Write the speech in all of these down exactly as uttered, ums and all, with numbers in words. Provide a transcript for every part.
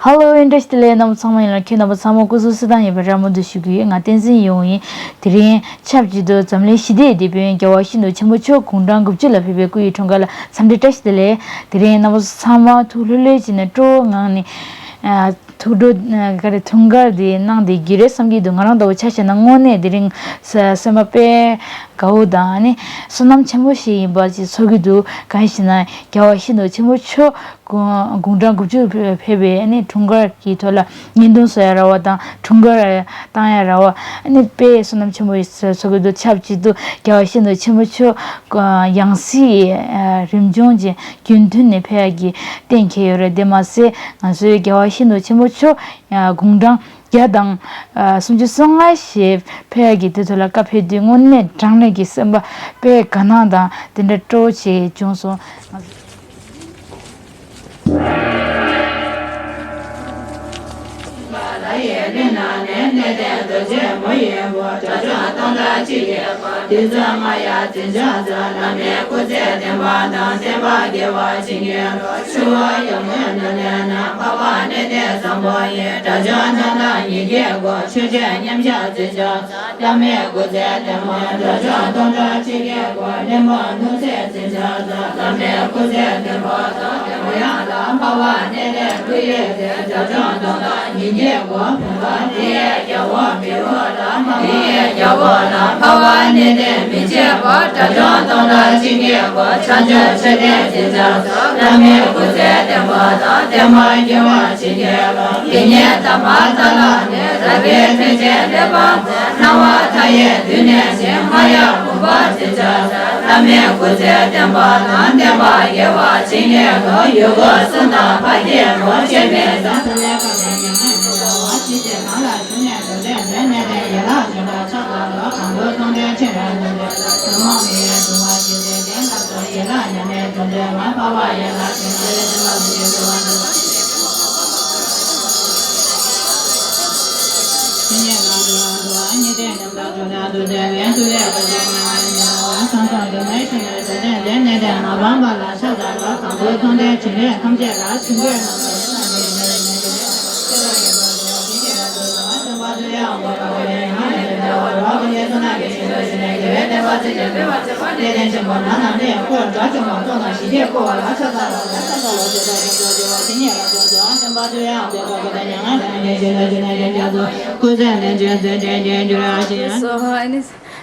ཧ་ལོ། བཀྲ་ཤིས་བདེ་ལེགས། རྣམ་པ་ཚང་མ་ཡིན་ལ། ཁྱེད་རྣམ་པ་ཚང་མ་སྐུ་གཟུགས་གསལ་ཐང་ཡོད་པའི་རེ་སྨོན་དུ་ཞུ་གི་ཡོད། ང་བསྟན་འཛིན་ཡིད་འོང་ཡིན། དེ་རིང་ཆབས་ཅིག་ཏུ་འཛམ་གླིང་ཞི་བདེའི་དེད་དཔོན་རྒྱལ་བ་ཡིད་བཞིན་ནོར་བུ་ཆེན་པོ་མཆོག་དགུང་གྲངས་དགུ་བཅུ་ལ་ཕེབས་པའི་སྐུ་ཡི་འཁྲུངས་སྐར་ལ་འཚམས་འདྲི་བཀྲ་ཤིས་བདེ་ལེགས། དེ་རིང་རྣམ་པ་ཚང་མ་ཐུགས་ལྷོད་ལྷོད་བྱས་ནས་སྤྲོ་བོ་ངང་ནས། ཨ། ཐུགས་སྤྲོ་ག་རེ་འཁྲུངས་སྐར་དེ་གནང་བསྡད་ཀྱི་རེད་བསམ་གྱི་འདུག་ང་རང་ལྟ་བུ་ཆ་བཞག་ན་དངོས་གནས་དེ་རིང་ས་སེམས་པ་དཔེ་དགའ་བོ་དང་ནི་བསོད་ནམས་ཆེན་པོ་ཞིག་ཡིན་པ་ཅིག་ཚོར་གྱི་འདུག་གང་ཡིན་ཞེ་ན། རྒྱལ་བ་ཡིད་བཞིན་ནོར་བུ་ཆེན་པོ་མཆོག་དགུང་དགུང་གྲངས་དགུ་བཅུ་ཕེབས་པའི་ནི་འཁྲུངས་སྐར་གྱི་ཐོག་ལ་བརྙན་ཐུང་བཟོ་ཡ་རག་པ་དང་འཁྲུངས་སྐར་བཏང་ཡ་རག་པ་ནི་དཔེ་བསོད་ནམས་ཆེན་པོ་ཞིག་ཚོར་གྱི་འདུག་ཆབས་ཅིག་ཏུ་རྒྱལ་བ་ཡིད་བཞིན་ནོར་བུ་ཆེན་པོ་མཆོག་ཡང་སྲིད་རིམ་བྱོན་གྱི་རྒྱུན་མཐུད་ནས་ཕེབས་ཡ་གི་གཏན་འཁེལ་ཡོད་རེད། དེ་མ་ཟད་ང་ཚོའི་རྒྱལ་བ་ཡིད་བཞིན་ནོར་བུ་ཆེན་པོ་མཆོག་དགུང་གྲངས་བརྒྱ་དང་སུམ་ཅུ་སོ་ལྔ་ཞིག་ཕེབས་ཡ་གི་དེ་ཚོ་ལ་བཀའ་ཕེབས་དུས་དངོས་གནས་དྲང་གནས་ཀྱི་སེམས་པ་དཔེ་དགའ་སྣང་དང་དེ་འདྲ་སྤྲོ་བོ་ཞིག་བྱུང་སོང་།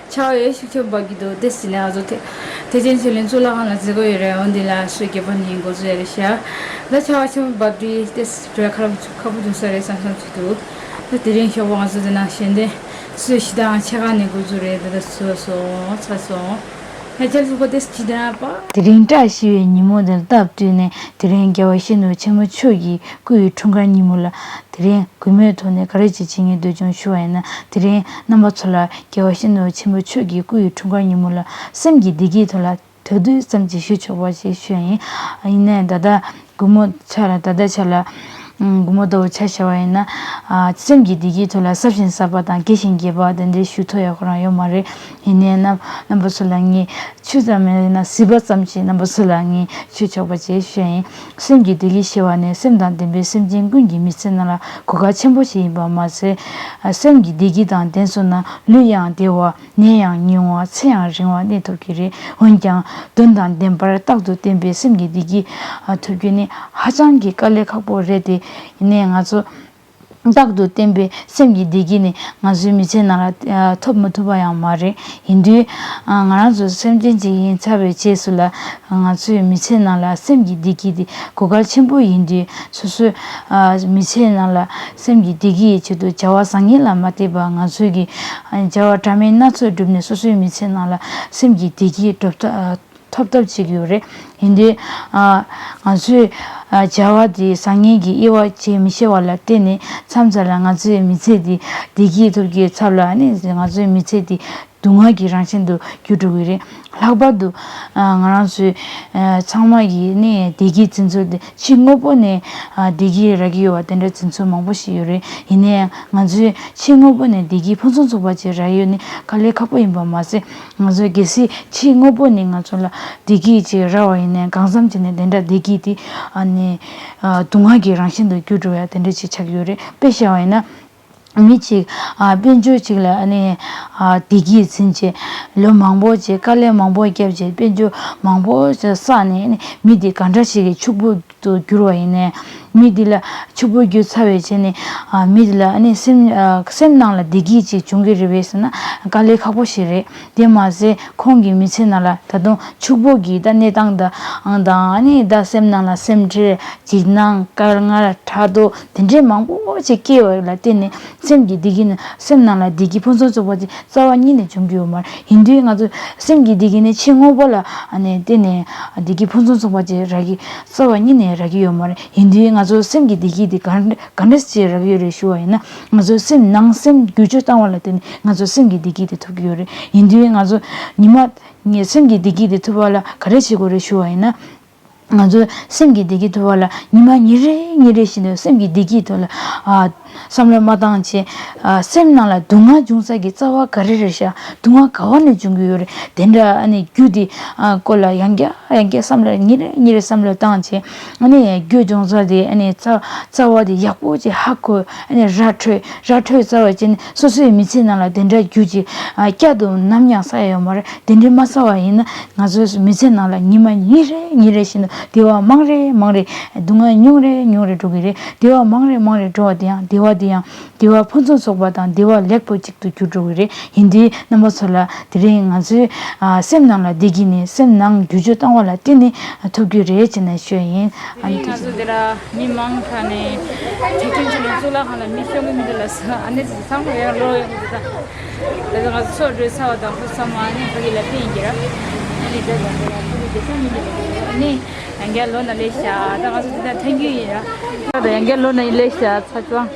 ཆར་པ་ཡོད་ཤུགས་ཆེན་པོ་འབབ་ཀྱི་འདུག་དེ་ཟིན་ནས་ང་ཚོ་ཐེ་ཐེག་ཆེན་ཆོས་གླིང་གཙུག་ལག་ཁང་ལ་འཛེག་གི་ཡོད་རེད། འོན་ཏེ་ལ་སུ་རྒྱབ་པ་ནས་འགོ་བཙུགས་ཡ་རེད་ཤག་ད་ཆར་པ་ཆེན་པོ་འབབ་དུས་དེ་བྲོས་ཁ་ལག་ཁ་པོ་བྱུང་ས་རེད་བསམ་བསམ་བྱེད་འདུག་ད་དེ་རིང་ཞོགས་པ་ང་ཚོ་དེ་ན་ཞལ་འདོན་སུ་ཞི་དང་ཆེ་ཁ་ནས་འགོ་བཙུགས་རེད། ད་ད་སུ་སོང་ཚ་སོང་ཧེ་ཆར་སུ་གོ་དེ་ཇི་ལྟར་པ། དེ་རིང་བཀྲ་ཤིས་པའི་ཉིན་མོ་དེར་སྟབས་བསྟུན་ནས་དེ་རིང་རྒྱལ་བ་ཡིད་བཞིན་ནོར་བུ་ཆེན་པོ་མཆོག་གི་སྐུ་ཡི་འཁྲུངས་སྐར་ཉིན་མོ་ལ་དེ་རིང་གུས་མོའི་ཐོག་ནས་ག་རེ་ཅིག་བྱེད་སྙིང་འདོད་བྱུང་ཞུ་བ་ཡིན་ན། དེ་རིང་རྣམ་པ་ཚོ་ལ་རྒྱལ་བ་ཡིད་བཞིན་ནོར་བུ་ཆེན་པོ་མཆོག་གི་སྐུ་ཡི་འཁྲུངས་སྐར་ཉིན་མོ་ལ་སེམས་ཀྱི་བདེ་སྐྱིད་ཐོག་ལ་དོ་བསྡུ་ཙམ་ཅིག་ཞུ་ཆོག་པ་ཞིག་ཞུ་ཡ་ཡིན། ཡིན་ནའི་ད་ལྟ་གུས་མོ་ཆ་ལ་ད་ལྟ་ཆ་ལ་གུས་མོ་ལྟ་བུ་ཆ་བཞག་པ་ཡིན་ན། སེམས་ཀྱི་བདེ་སྐྱིད་ཐོག་ལ་གཟབ་ཞིང་གཟབ་པ་དང་རྒྱས་ཤིང་རྒྱས་པ་དེ་འདྲའི་ཞུ་ཐུབ་ཡ་ཁོ་རང་ཡོད་མ་རེད། ཡིན་ནའི་རྣམ་རྣམ་པ་ཚོ་ལ་ངས་ཆུ་ཙམ་མིན་ན་ཟིལ་པ་ཙམ་ཞིག་རྣམ་པ་ཚོ་ལ་ངས་ཆུ་ཆོག་པ་ཅིག་ཞུ་ཡ་ཡིན། སེམས་ཀྱི་བདེ་སྐྱིད་ཞེས་པ་ནི་སེམས་དང་ལྡན་པའི་སེམས་ཅན་ཀུན་གྱི་མི་ཚེ་ནང་ལ་གོ་སྐབས་ཆེན་པོ་ཞིག་ཡིན་པ་མ་ཟད། སེམས་ཀྱི་བདེ་སྐྱིད་དང་ལྡན་སོང་ན་ལུས་ཡང་བདེ་བ། ནད་ཡང་ཉུང་བ། ཚེ་ཡང་རིང་བ་གནས་ཐུབ་ཀྱི་རེད། འོན་ཀྱང་དོན་དང་ལྡན་པར་རྟག་ཏུ་བརྟན་པའི་སེམས་ཀྱི་བདེ་སྐྱིད་ཐོབ་རྒྱུ་ནི་ཧ་ཅང་གི་དཀའ་ལས་ཁག་པོ་རེད་དེ། ཡིན་ནའི་ང་ཚོ་རྟག་ཏུ་བརྟན་པའི་སེམས་ཀྱི་བདེ་སྐྱིད་ནི་ང་ཚོའི་མི་ཚེ་ནང་ལ་ཐོབ་མི་ཐུབ་པ་ཡང་མ་རེད། ཡིན་དུས་ང་རང་ཚོ་སེམས་ཅན་ཅིག་ཡིན་ཚར་བའི་རྗེས་སུ་ལ་ང་ཚོའི་མི་ཚེ་ནང་ལ་སེམས་ཀྱི་བདེ་སྐྱིད་དེ་གོ་སྐབས་ཆེན་པོ་ཡིན་དུས། སོ་སོའི་མི་ཚེ་ནང་ལ་སེམས་ཀྱི་བདེ་སྐྱིད་ཡི་ཆེད་དུ་བྱ་བ་བཟང་ངན་ལ་མ་བལྟས་པར་ང་ཚོས་ཀྱི་བྱ་བ་འདྲ་མིན་སྣ་ཚོགས་བསྒྲུབས་ནས་སོ་སོའི་མི་ཚེ་ནང་ལ་སེམས་ཀྱི་བདེ་སྐྱིད་འགྲུབ་ཐབས་ཐོབ་ཐབས་བྱེད་ཀྱི་ཡོད་རེད། ཡིན་དུས་ང་ཚོས་བྱ་བ་དེ་བཟང་ངན་གྱི་དབྱེ་བ་འབྱེད་མི་ཤེས་པ་ལ་བརྟེན་ནས་མཚམས་མཚམས་ལ་ང་ཚོའི་མི་ཚེ་དེ་བདེ་སྐྱིད་ཐོབ་རྒྱུའི་ཚབ་ལ་ནི་ང་ཚོའི་མི་ཚེ་དེ་ སྡུག་བསྔལ་གྱི་རང་བཞིན་དུ་གྱུར་འགྲོ་གི་རེད། ལྷག་པར་དུ་ཨ་ང་རང་ཚོའི་ཨ་ཚང་མ་གི་ནི་བདེ་སྐྱིད་འཛིན་ཚུལ་དེ་ཕྱི་དངོས་པོ་ནས་ཨ་བདེ་སྐྱིད་རག་གི་ཡོད་པ་དེ་འདྲ་འཛིན་ཚུལ་མང་པོ་ཞིག་ཡོད་རེད། ཡིན་ནའི་ང་ཚོའི་ཕྱི་དངོས་པོ་ནས་བདེ་སྐྱིད་ཕུན་སུམ་ཚོགས་པ་ཅིག་རག་ཡོད་ནི་དཀའ་ལས་ཁག་པོ་ཡིན་པ་མ་ཟད། ང་ཚོས་གལ་སྲིད་ཕྱི་དངོས་པོ་ནས་ང་ཚོ་ལ་བདེ་སྐྱིད་ཅིག་རག་པ་ཡིན་ནའི་གང་འཚམ་བྱས་ནས་དེ་འདྲ་བདེ་སྐྱིད་དེ་ཨ་ནི་ཨ་སྡུག་བསྔལ་གྱི་རང་བཞིན་དུ་གྱུར་འགྲོ་ཡ་དེ་འདྲ་ཅིག་ཆགས་ཡོད་རེད། དཔེ་བཞག་པ་ཡིན་ན། མི་གཅིག་ཨ་དཔལ་འབྱོར་གཅིག་ལ་ཨ་ནི་ཨ་བདེ་སྐྱིད་འཛིན་བྱས། ལོ་མང་པོ་བྱས། དཀའ་ལས་མང་པོ་བརྒྱབ་བྱས། དཔལ་འབྱོར་མང་པོ་བསགས་ནས་ཨ་ནི་མི་དེ་ག་འདྲ་ཞིག་གི་ཕྱུག་པོ་དུ་གྱུར་བ་ཡིན་ནའི། མི་དེ་ལ་ཕྱུག་པོ་གྱུར་ཚར་བའི་རྗེས་ནས་ཨ་མི་དེ་ལ་ཨ་ནི་སེམས་ཨ་སེམས་ནང་ལ་བདེ་སྐྱིད་ཅིག་འབྱུང་གི་རེད་པས་ཟེར་ན་དཀའ་ལས་ཁག་པོ་ཞིག་རེད། དེ་མ་ཟད་ཁོང་གི་མི་ཚེ་ནང་ལ་ད་དུང་ཕྱུག་པོ་གི་ད་གནས་སྟངས་དང་ཨང་དང་ཨ་ནི་ད་སེམས་ནང་ལ་སེམས་ཁྲལ། འཇིགས་སྣང་། དཀའ་ངལ། ཕྲག་དོག་དེ་འདྲའི་མང་པོ་ཅིག་སྐྱེ་བ་ལ་བརྟེན་ནས་སེམས་ཀྱི་བདེ་སྐྱིད་ནི་སེམས་ནང་ལ་བདེ་སྐྱིད་ཕུན་སུམ་ཚོགས་པ་ཅིག་རྩ་བ་ཉིད་ནས་འབྱུང་གི་ཡོད་མ་རེད། ཡིན་དུས་ང་ཚོ་སེམས་ཀྱི་བདེ་སྐྱིད་ནི་ཕྱི་དངོས་པོ་ལ་ཨ་ནི་བརྟེན་ནས་བདེ་སྐྱིད་ཕུན་སུམ་ཚོགས་པ་ཅིག་རག་གི་རྩ་བ་ཉིད་ནས་རག་གི་ཡོད་མ་རེད། ཡིན་དུས་ང་ཚོ་སེམས་ཀྱི་བདེ་སྐྱིད་དེ་ག་ག་འདྲ་ཅིག་རག་གི་ཡོད་རེད་ཞུ་བ་ཡིན་ན། ང་ཚོ་སེམས་ནང་སེམས་བསྒྱུར་བཅོས་བཏང་བ་ལ་བརྟེན་ནས་ང་ཚོ་སེམས་ཀྱི་བདེ་སྐྱིད་དེ་ཐོབ་ཀྱི་ཡོད་རེད། ཡིན་དུས་ང་ཚོ་ཉི་མ་ངས་སེམས་ཀྱི་བདེ་སྐྱིད་དེ་ཐོབ་པ་ལ་ག་རེ་བྱེད་དགོས་རེད་ཞུ་བ་ཡིན་ན། ང་ཚོའི་སེམས་ཀྱི་བདེ་སྐྱིད་ཐོབ་པ་ལ་ཉི་མ་ཉིན་རེ་ཉིན་རེ་བཞིན་དུ་སེམས་ཀྱི་བདེ་སྐྱིད་ཐོག་ལ་ཨ་བསམ་བློ་མ་བཏང་བྱས། ཨ་སེམས་ནང་ལ་སྡུག་བསྔལ་འབྱུང་ས་ཀྱི་རྩ་བ་ག་རེ་རེད་ཤག་སྡུག་བསྔལ་ག་བ་ནས་འབྱུང་གི་ཡོད་རེད། དེ་འདྲ་ཨ་ནི་རྒྱུ་དེ་ཨ་སྐོར་ལ་ཡང་བསྐྱར་ཡང་བསྐྱར་བསམ་བློ་ཉིན་རེ་ཉིན་རེ་བསམ་བློ་བཏང་བྱས། ཨ་ནི་རྒྱུ་འབྱུང་ས་དེ་ཨ་ནི་རྩ་རྩ་བ་དེ་ཡག་པོ་ཅིག་ཧ་གོ། ཨ་ནི་ར་འཕྲོད། ར་འཕྲོད་ཚར་བ་ཅིག་ནི་སོ་སོའི་མི་ཚེ་ནང་ལ་དེ་འདྲ་རྒྱུ་ཅིག་ཨ་བསྐྱར་དུ་ནམ་ཡང་བསགས་ཡ་ཡོད་མ་རེད། དེ་འདྲའི་མ་བསགས་པ་ཡིན་ན། ང་ཚོའི་མི་ཚེ་ནང་ལ་ཉི་མ་ཉིན་རེ་ཉིན་རེ་བཞིན་དུ་བདེ་བ་མང་རེ་མང་རེ། སྡུག་བསྔལ་ཉུང་རེ་ཉུང་རེ་འགྲོ་གི་རེད། བདེ་བ་མང་རེ་མང་རེ་འགྲོ་བ་དེ་ཡང་བདེ་བ་དེ་ཡང་བདེ་བ་ཕུན་སུམ་ཚོགས་པ་དང་བདེ་བ་ལེགས་པོ་ཅིག་ཏུ་འགྱུར་འགྲོ་གི་རེད། ཡིན་དུས་རྣམ་པ་ཚོ་ལ་དེ་རིང་ང་ཚོའི་ཨ་སེམས་ནང་ལ་བདེ་སྐྱིད་ནི་སེམས་ནང་བསྒྱུར་བཅོས་བཏང་བ་ལ་བརྟེན་ནས་ཐོབ་རྒྱུ་རེད་ཅེས་ནས་ཤོད་ཡིན། ཨ་ནི་ང་ཚོ་འདི་ལ་མི་མང་ཁ་ནས་ཐེག་ཆེན་ཆེན་མོ་གཙུག་ལག་ཁང་ལ་མི་ཤོང་གི་མི་འདུག་ལ་ཟེར། ཨ་ནི་ཚང་མ་ཡང་ལོ་ཡོང་གི་འདུག་ད་ང་ཚོ་ཚོགས་གྲོལ་ཚར་བ་དང་ཁོ་ཚང་མ་ཨ་ནི་ཕ་གི་ལ་ཕེབས་ཡིན་གྱི་ར། ཨ་ནི་དེ་དང་དེ་ལ་ཕ་གི་དེ་ཚང་མི་འདི་ལ་ཨ་ནི་ཡང་བསྐྱར་ལོ་ན་ལེགས་ཤག་ད་ང་ཚོ་འདི་ལྟར་ཐོན་རྒྱུ་ཡིན་ར། ད་ཡང་བསྐྱར་ལོ་ན་ལེགས་ཤག་ཚ་ཚང་།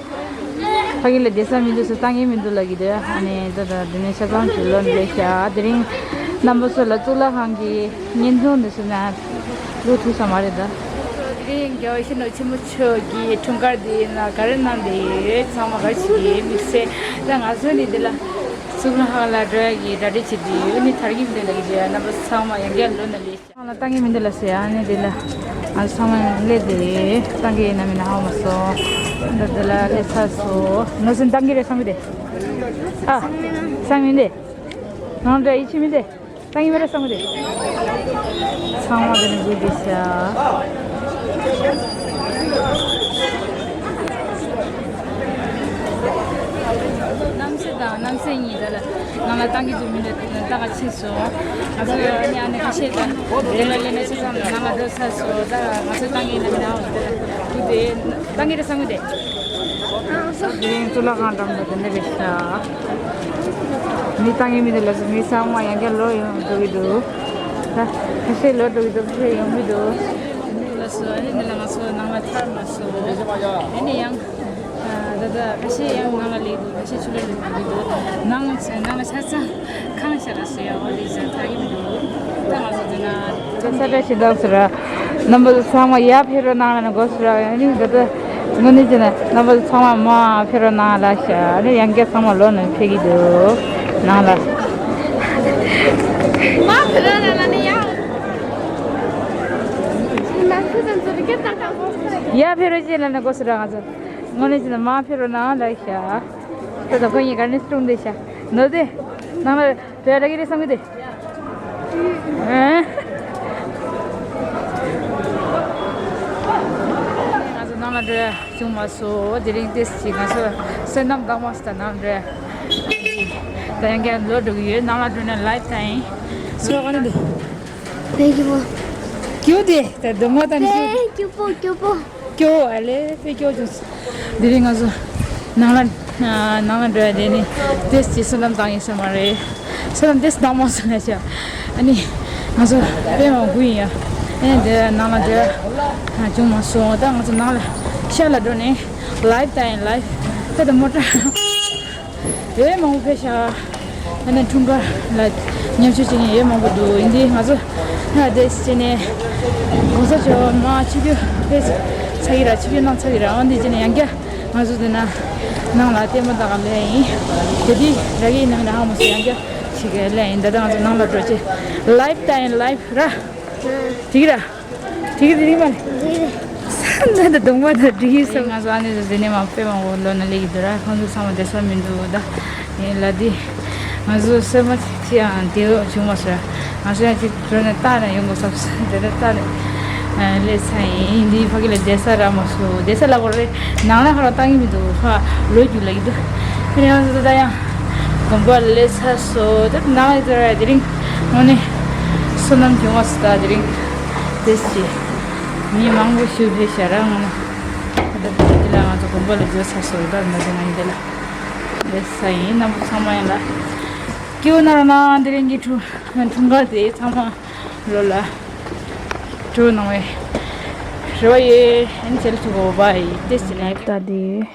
ཕ་གི་ལ་བསྡད་ས་མི་འདུག་ཟེར་བཏང་གི་མི་འདུག་ལབ་ཀྱི་འདུག་ཨ་ནི་ད་ད་འདི་ནས་ཆ་ཚང་གི་ལོ་ན་ལེགས་ཤག་དེ་རིང་རྣམ་པ་ཚོ་ལ་གཙུག་ལག་ཁང་གི་བརྙན་ཐུང་འདི་ཚོ་ན་བླུག་ཐུབ་ས་མ་རེད་ད། དེ་རིང་རྒྱལ་བ་ཡིད་བཞིན་ནོར་བུ་ཆེན་པོ་མཆོག་གི་འཁྲུངས་སྐར་འདི་ན་ག་རེ་གནང་བསྡད་ཡོད། ཚང་མ་ག་རེ་བྱེད་ཀྱི་ཡོད། དམིགས་བསལ་ད་ང་ཚོ་ནི་འདི་ལ་གཙུག་ལག་ཁང་ལ་འགྲོ་ཡ་གི་གྲ་སྒྲིག་བྱེད་བསྡད་ཡོད། ནི་ཐར་གྱི་མི་འདུག་ལབ་ཀྱི་འདུག་རྣམ་པ་ཚང་མ་ཡང་བསྐྱར་ལོ་ན་ལེགས་ཤག་ཁང་ལ་བཏང་གི་མི་འདུག་ལ་ཟེར། ཨ་ནི་དེ་ལ་ང་ཚང་མ་སླེབས་ཏེ་བཏང་གི་ཡིན་ནམ་མིན་ན་ཧ་གོ་མ་སོང་། འདི་འདི་ལ་སླེབས་ཚར་སོང་། ནོར་སྲིད་བཏང་གི་རེད་བསམ་གི་དེ། ཨ། བསམ་མི་འདུག་ནང་འདྲ་ཡིད་ཆེས་མི་འདུག་བཏང་གི་མི་རེད་བསམ་གི་དེ། ཚང་མ་དེ་ནས་འཛུལ་བསྡད་ཤག་གནམ་སེང་དང་གནམ་སེང་གཉིས་ད་ལ་ནང་ལ་བཏང་གི་འདུག་མི་འདུག་ད་ག་ཕྱིན་སོང་། ང་ཚོ་ཨ་ནི་ཨ་ནི་ཁ་ཤས་ད་དེ་ལ་ལས་ན་ཆ་ཚང་ནང་ལ་འགྲོ་ཚར་སོང་། ད་ང་ཚོ་བཏང་གི་ཡིན་ན་མིན་ན་ཨང་དེ་ལ་འདུག་དེ་བཏང་གི་རེད་བསམ་གི་དེ། དེ་རིང་གཙུག་ལག་ཁང་འགྲམ་དུ་དེ་འདྲ་རེད་ཤག་མི་བཏང་གི་མི་འདུག་ལ་སོ། མི་ཚང་མ་ཡང་བསྐྱར་ལོག་ཡོང་འགྲོ་གི་འདུག་ད་ཁ་ཤས་ལོག་འགྲོ་གི་འདུག་ཁ་ཤས་ཡོང་གི་འདུག་ལ་སོ། ཨ་ནི་འདི་ལ་ང་ཚོ་ནང་ལ་ཐར་མ་སོང་། ཨ་ནི་ཡང་ད་ལྟ་ཁ་ཤས་ཡང་ནང་ལ་སླེབས་འདུག་ཁ་ཤས་ཕྱི་ལོགས་ལ་སླེབས་འདུག་ནང་ནང་ལ་ཆ་ཚང་ཁང་ཤ་ལ་སོ་ཡ་ཨོ་ལི་ཟ་ཐར་གི་མི་འདུག་ད་ང་ཚོ་འདི་ན་ད་ས་བཀྲ་ཤིས་ལགས་ཟེར་ར། རྣམ་པ་ཚོ་ཚང་མ་ཡར་ཕེབས་རོགས་གནང་ལབ་ནས་སྒོ་ཕྱེ་ར། ཨ་ནི་ད་ལྟ་དངོས་གནས་བྱས་ན་རྣམ་པ་ཚོ་ཚང་མ་མར་ཕེབས་རོགས་གནང་ལབ་ཤག་ཨ་ནི་ཡང་བསྐྱར་ཚང་མ་ལོག་ནས་ཕེབས་ཀྱི་འདུག་ནང་ལ། མར་ཕེབས་རོགས་གནང་ལབ་ནས་ཡར། ཡར་ཕེབས་རོགས་བྱེད་ལབ་ནས་སྒོ་ཕྱེ་ར། ང་ཚོ་དངོས་གནས་བྱས་ན་མར་ཕེབས་རོགས་གནང་ལབ་ཤག་ད་ལྟ་ཁོ་གཉིས་ག་ནས་སྲུང་བསྡད་ཤག་ནོར་དེ་ནང་ལ་བོད་ར་གི་རེད་བསམ་གི་དེ། ཨེ། ང་ཚོ་ནང་ལ་འགྲོ་ཡ་བྱུང་མ་སོང་། དེ་རིང་ཏོག་ཙམ་ཅིག་ང་ཚོ་བསོད་ནམས་བཏང་མ་སོང་། ད་ནང་ལ་འགྲོ་ཡ་ད་ཡང་བསྐྱར་ལོག་འགྲོ་གི་ཡོད། ནང་ལ་འགྲོ་ན་ལའིབ་བཏང་ཡིན། སོ་ག་ནས་འདུག་དེ་སྐྱིད་པོ། སྐྱིད་པོ་དེ་ད་སྡུག་མོ་དང་ནི་སྐྱིད་པོ། དེ་སྐྱིད་པོ་སྐྱིད་པོ་ཨ་ལེ་དཔེ་སྐྱིད་པོ་བྱུང་། དེ་རིང་ང་ཚོ་ནང་ལ་ནང་ལ་འགྲོ་ཡ་དེ་ནི་ཏོག་ཙམ་བསོད་ནམས་བཏང་ཡིན་ས་མ་རེད། བསོད་ནམས་ཏོག་ཙམ་བཏང་མ་སོང་ན་ཤག་ཨ་ནི་ང་ཚོ་དཔེ་མང་པོ་ཡིན་ཡ། ཨ་ནི་དེ་ནང་ལ་འགྲོ་ཡ་བྱུང་མ་སོང་། ད་ང་ཚོ་ནང་ལ་ཤར་ལ་འགྲོ་ནས་ལའིབ་བཏང་ཡིན། ལའིབ་ད་ལྟ་མོ་ཊ་དཔེ་མང་པོ་ཕེབས་ཤག་ཨ་ནི་འཁྲུངས་སྐར་ལ་མཉམ་ཞུགས་བྱེད་མཁན་ཡོད་མང་པོ་འདུག་ཡིན་དུས་ང་ཚོ་ཧ་དེ་བྱས་ནས་གོང་ས་མཆོག་མ་ཆིབས་བསྒྱུར་ཕེབས་ཚར་གི་ར། ཆིབས་བསྒྱུར་གནང་ཚར་གི་ར། འོན་ཏེ་བྱས་ནས་ཡང་བསྐྱར་ང་ཚོ་འདི་ན་ནང་ལ་ལྟད་མོ་ལྟ་ག་སླེབས་ཡིན། དེ་དུས་ར་གི་ནང་ལ་ཧ་མོ་སུ་ཡང་བསྐྱར་ཞིག་སླེབས་ཡིན། ད་ལྟ་ང་ཚོ་ནང་ལ་འགྲོ་ཆེད་ལའིབ་ལྟ་ཡིན། ལའིབ་ར། དེ་གི་ར། དེ་གི་དེ་གི་མ་ལ། ས་འདི་འདི་གདོང་པ་དང་འགྲིག་ཡོད་བསམ། ང་ཚོ་ཨ་ནེ་ཚོ་འདི་ནས་མ་དཔེ་མང་པོ་ལོ་ན་ལེགས་ཀྱི་འདུག་ར། ཁོང་ཚོ་ཚང་མ་བསྡད་ས་མི་འདུག་ད། ཡིན་ལ་འདི། ང་ཚོ་སེམས་མ་ཅི་ཡང་དེ་བྱུང་མ་སོང་། ང་ཚོ་ཡང་ཅིག་འགྲོ་ནས་ལྟ་ནས་ཡོང་དགོས་བསམ་སོང་། དེ་ལྟ་ནས་སླེབས་ཚར་ཡིན། འདི་ཕ་གི་ལ་བསྡད་ས་རག་མ་སོང་། བསྡད་ས་ལ་བོར་རེད། ནང་ལ་ཧ་ར་བཏང་གི་མི་འདུག་ཧ་ལོ་རྒྱུས་ལ་གི་འདུག་དེ་ཡང་ད་ཡང་དགོན་པ་ལ་སླེབས་ཚར་སོང་། ད་ནང་ལ་དེ་ར་དེ་རིང་དངོས་གནས་བསོད་ནམས་བྱུང་བ་སོང་། ད་དེ་རིང་དེ་ཅི་མི་མང་པོ་ཞིག་ཕེབས་ཤག་ར། དངོས་གནས་ད་དེ་ལ་ང་ཚོ་དགོན་པ་ལ་འབྱོར་ཚར་སོང་། ད་ད་དེ་ང་ཡིན་དེ་ལ་སླེབས་ས་ཡིན། རྣམ་པ་ཚང་མ་ཡིན་ལ་སྐྱིད་པོ་གནང་རོགས་གནང་། དེ་རིང་གི་འཁྲུངས་འཁྲུངས་སྐར་དེ་ཚང་མ་ལོ་ལ་སྤྲོ་གནང་བའི་རེ་བ་ཡོད། ཨན་ཆེ་ལ་ཐུག་གོ་བ་ཡི་ཏེ་སི་ནེབ་ད་དེ།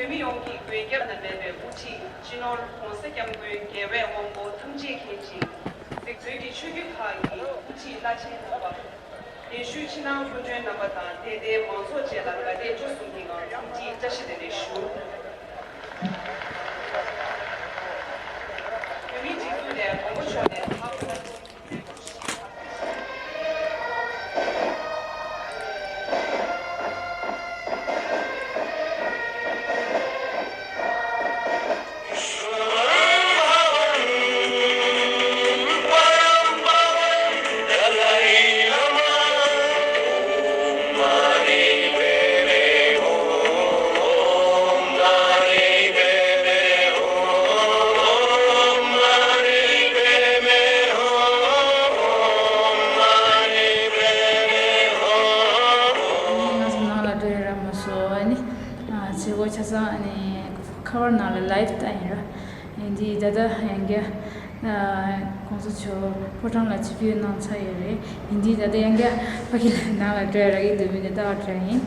བོད་མི་ཡོངས་ཀྱི་མགོན་སྐྱབས་ན་མེད་པའི་དབུ་ཁྲིད་སྤྱི་ནོར་༸གོང་ས་༸སྐྱབས་མགོན་རྒྱལ་བའི་དབང་པོ་ཐམས་ཅད་མཁྱེན་ཅིང་། གཟིགས་ཚུལ་གྱི་ཆོས་བརྒྱུད་ཁག་གི་དབུ་ཁྲིད་བླ་ཆེན་རྣམ་པ། གདན་ཞུས་ཕྱི་ནང་སྐུ་མགྲོན་རྣམ་པ་དང་དད་ལྡན་མང་ཚོགས་བཅས་ལ་དགའ་དད་སྤྲོ་གསུམ་གྱི་ངང་འཚམས་འདྲིའི་བཀྲ་ཤིས་བདེ་ལེགས་ཞུ། བོད་མིའི་སྒྲིག་འཛུགས་ནས་མགོན་པོ་མཆོག་ནས་ད་ང་ཚོ་ནང་ལ་འགྲོ་ཡ་རག་མ་སོང་། ཨ་ནི། ཨ། བྱེད་སྒོ་ཆ་ཚང་ཨ་ནི་ཁ་པར་ནང་ལ་ལའིབ་ལྟ་ཡིན་ར། ཡིན་དུས་ད་ལྟ་ཡང་བསྐྱར། ཨ། གོང་ས་མཆོག་ཕོ་བྲང་ལ་ཆིབས་བསྒྱུར་གནང་ཚར་ཡོད་རེད། ཡིན་དུས་ད་ལྟ་ཡང་བསྐྱར་ཕ་གི་ལ་ནང་ལ་འགྲོ་ཡ་རག་གི་འདུག་མི་འདུག་ལྟ་བར་འགྲོ་ཡིན།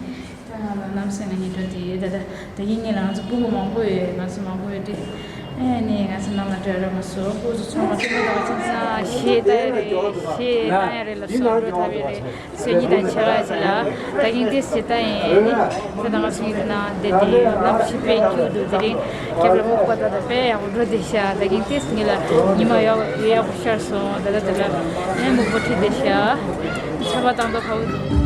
ཨ། ནམ་སེང་ང་གཉིས་འགྲོ་དེ་ཡོད། ད་ལྟ་ད་གིན་ངེད་ལ་ང་ཚོ་སྤུ་གུ་མང་པོ་ཡོད། ང་ཚོ་མང་པོ་ཡོད་དུས། ཨེ་ནས་ང་ཚོ་ནང་ལ་འགྲོ་ཡ་རག་མ་སོང་། སྤུ་གུ་ཚོ་ཚང་མ་ཐུག་མ་ཐུག་ཅིག་ས་གཞས་ལྟ་ཡ་རེད། གཞས་བཏང་ཡ་རེད་ལ་སོགས་འགྲོ་ཐབས་ཡོད་རེད། སོ་གཉིས་དང་ཆ་ལག་ཅིག་ལ་ད་གིན་ཏེ་སི་ལྟ་ཡིན། ད་ང་ཚོ་གཉིས་ནང་བསྡད་དེ་གནམ་གཤིས་དཔེ་སྐྱིད་འདུག་དེ་རིང་རྒྱབ་ལ་སྨུག་པ་ད་ད་དཔེ་ཡག་པོ་འགྲོ་བསྡད་ཤག་ད་གིན་ཏེ་སི་ངེད་ལ་ཉི་མ་ཡག་ཡག་པོ་ཤར་སོང་། ད་ད་དེ་ལ་ཨེ་སྨུག་པ་ཁྲིད་བསྡད་ཤག་ཆར་པ་བཏང་ཐོག་ཁ་བོ།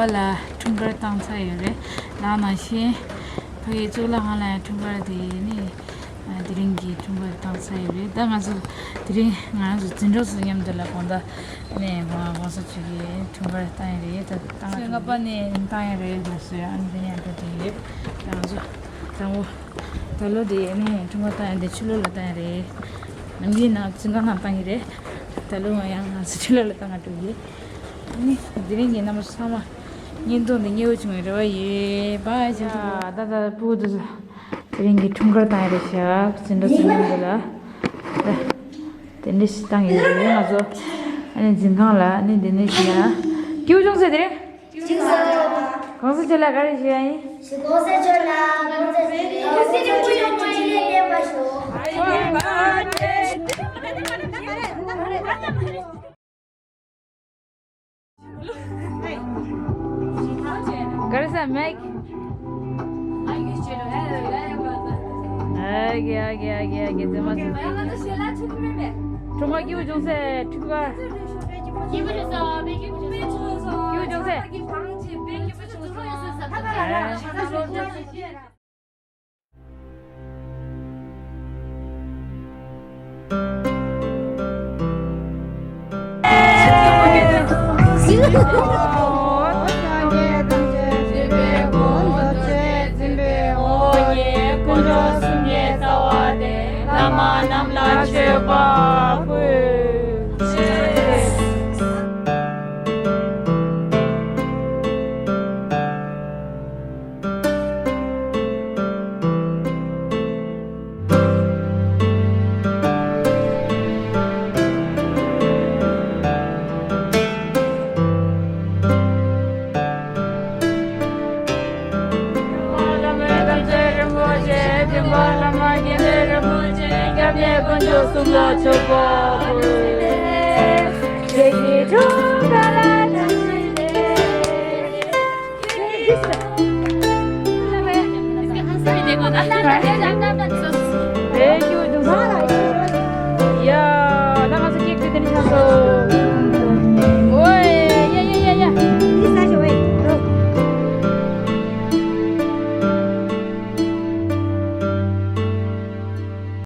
ལ་འཁྲུངས་སྐར་བཏང་ཚར་ཡོད་རེད། ད་ནང་བཞིན་ཕ་གི་གཙུག་ལག་ཁང་ལ་ཡང་འཁྲུངས་སྐར་དེ་ནི་དེ་རིང་གི་འཁྲུངས་སྐར་བཏང་ཚར་ཡོད་རེད། ད་ང་ཚོ་དེ་རིང་ང་རང་ཚོ་འཛིན་གྲོགས་ཚོ་མཉམ་དུ་ལ་དགོང་དག་ནས་དགོང་དགོང་ས་ཚོད་ཀྱི་འཁྲུངས་སྐར་བཏང་ཡོད་རེད། ད་བཏང་ཚོད་ལྔ་པ་ནས་བཏང་ཡོད་རེད་ལ་སོ་ཡ་ཨ་ནི་དེ་ནས་འགྲོ་དེ་ཡོད། ད་ང་ཚོ་དང་པོ་ད་ལོ་དེ་ནས་འཁྲུངས་སྐར་བཏང་ཡོད་དེ་ཕྱི་ལོགས་ལ་བཏང་ཡོད་རེད། ནམ་རྒྱུན་ནང་འཛིན་གྲྭ་ནང་བཏང་གི་རེད། ད་ལོ་ང་ཡང་ང་ཚོ་ཕྱི་ལོགས་ལ་བཏང་ག་འགྲོ་གི་ཡོད། ཨ་ནི་དེ་རིང་གི་རྣམ་པ་ཚང་མ་བརྙན་ཐུང་འདི་མཉེས་པོ་བྱུང་བའི་རེ་བ་ཡོད། བྷའི་ཅ། ད་ད་ཕྲུ་གུ་དེ་ཚོ་དེ་རིང་གི་འཁྲུངས་སྐར་བཏང་ཡ་རེད་ཤག་འཛིན་གྲྭ་ཚོ་མཉམ་དུ་ལ། ད་དེ་འདྲ་ཞིག་བཏང་ཡོད་རེད་ང་ཚོ། ཨ་ནི་འཛིན་ཁང་ལ་ཨ་ནི་འདི་འདྲ་ཞིག་ཡ། སྐྱིད་པོ་བྱུང་ཟེར་དེ་རིང་། གོང་ས་མཆོག་ལ་ག་རེ་ཞུ་ཡ་ཡིན། གོང་ས་མཆོག་ལ་གོང་ས་མཆོག་ལ་ཡང་སྲིད་ཀྱི་སྐུ་ཡོངས་ཀྱི་ལེགས་པར་ཤོག་ག་རེ་ཟ་མེག་ཨ་གི་ཨ་གི་ཨ་གི་ཨ་གི་ཨ་གི་ཙེ་མ་ཙེ། འཁྲུངས་སྐར་སྐྱིད་པོ་བྱུང་ཟེར། འཁྲུངས་སྐར་སྐྱིད་པོ་བྱུང་ཟེར།